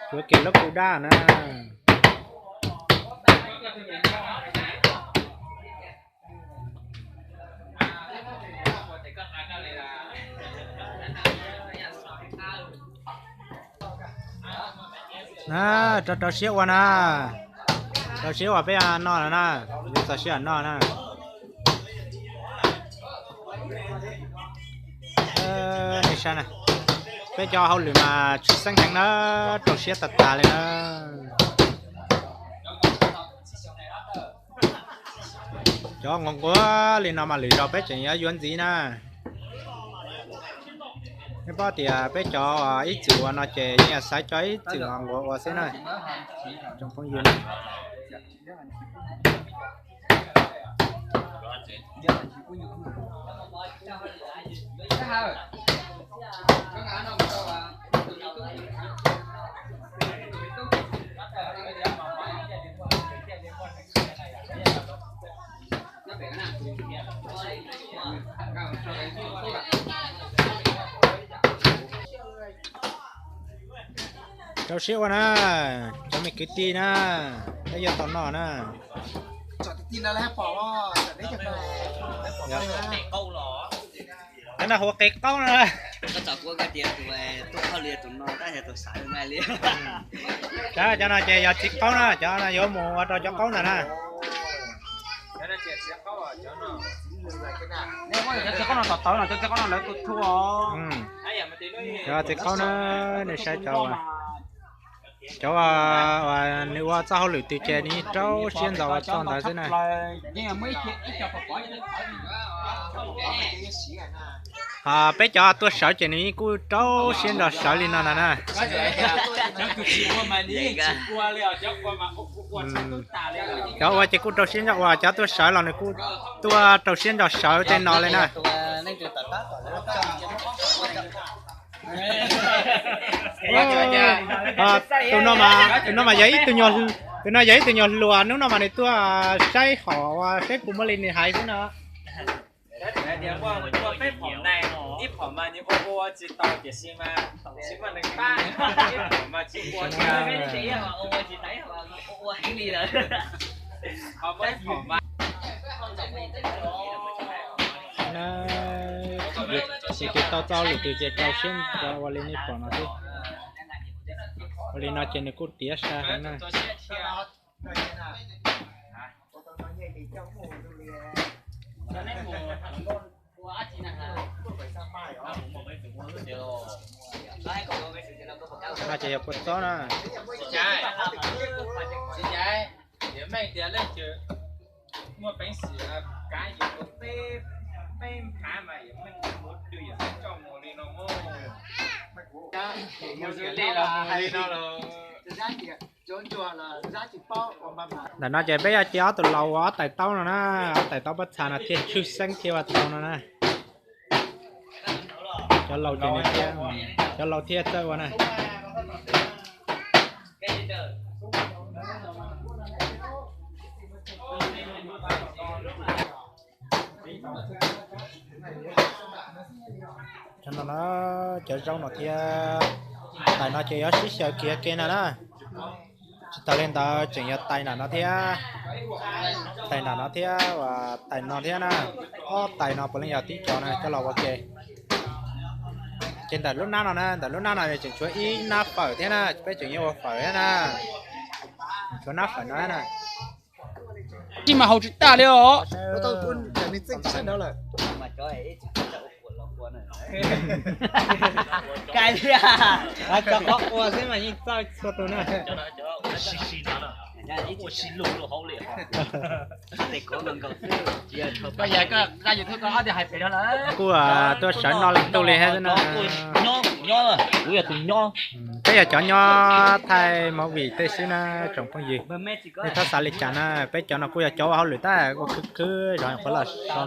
Tsuav kiag lub kua dab na. Na, rau rau siab ua na, rau siab ua peb noj no na, yuav txog sij hawm noj na. Nej saib na, peb cov hauj lwm mas tshwj xeeb heev na, rau siab tag tag li na. Cov nquag nquag li no mas lwm zaus peb tseem yuav yuav ntxiv na. Nej paub tias peb cov ib txwm ua no ces yeej yog xaiv cov ib txwm nquag ua xwb na. Tsoom phooj ywg na. Rau siab ua na, cov me kwv tij na, peb yuav tau noj na. Cov no hu ua qe qaub na. Cov no ces yog txiv qaub na, cov no yuav mus ua rau cov qaub ntag na. Cov txiv qaub no tom tawv no, cov txiv qaub no lawv tua thua. Cov txiv qaub na, nej saib cov, cov uas nws ua txoj hauj lwm twg ces nws yeej rau siab ntxov ua txoj ntawd xwb na. Peb cov tuaj sawv ces nws yeej kuj rau siab ntso sawv li no ntag na. Cov ua ces kuj rau siab ntso ua, cov tuaj sawv los nws kuj tuaj rau siab ntso sawv tej no li na. Tus no, tus no mas yog ib tug, tus no yog ib tug nyuag hluas, hnub no mas nws tuaj saib hom ua saib puas muaj li nws hais xwb no. Ces tau txoj lwm tus ces rau siab ua li nej pom no xwb. Ua li no ces nws kuj tiav sai heev na. No ces yog kua txob na. Txiv Nchaiv, meej tias leej twg muaj peev xwm kav yus ua peb, peb phav mas yog meej ua twg yog coj mus li no. Mus li los mus li no los. Ntawm no ces peb yuav cia ob tug laus ua ob tais taub no na, ob tais taub pob txha no thiaj tshwj xeeb thiaj ua tau no na. Cov laus ces nws thiaj, cov laus thiaj txawj ua na. Cov no na, cov zaub no thiab, tais no ces yuav sib xyaw kiag ke no na. Tsis tas li ntawd tseem yog tais nram no thiab, tais nram no thiab, tais no thiab na. Ob tais no puav leej yog tib co na coj los ua ke. Ces ntawm lub hnab no na, ntawm lub hnab no tseem tshuav ib hnab fawm thiab na, peb tseem yuav ua fawm thiab na. Tshuav hnab fawm no na. Tsis mas haus tsis tag li os. Cov qhov ua xwb mas yeej txawj txhua tus na. Kuj tuaj sawv no leej twg li thiab xwb na. Peb yog cov nyob thaij movie tej xwb na tsoom phooj ywg. Nej txhob xav li cas na, peb cov no kuj yog cov ua hauj lwm tab ua khwv khwv zog qhuav los so.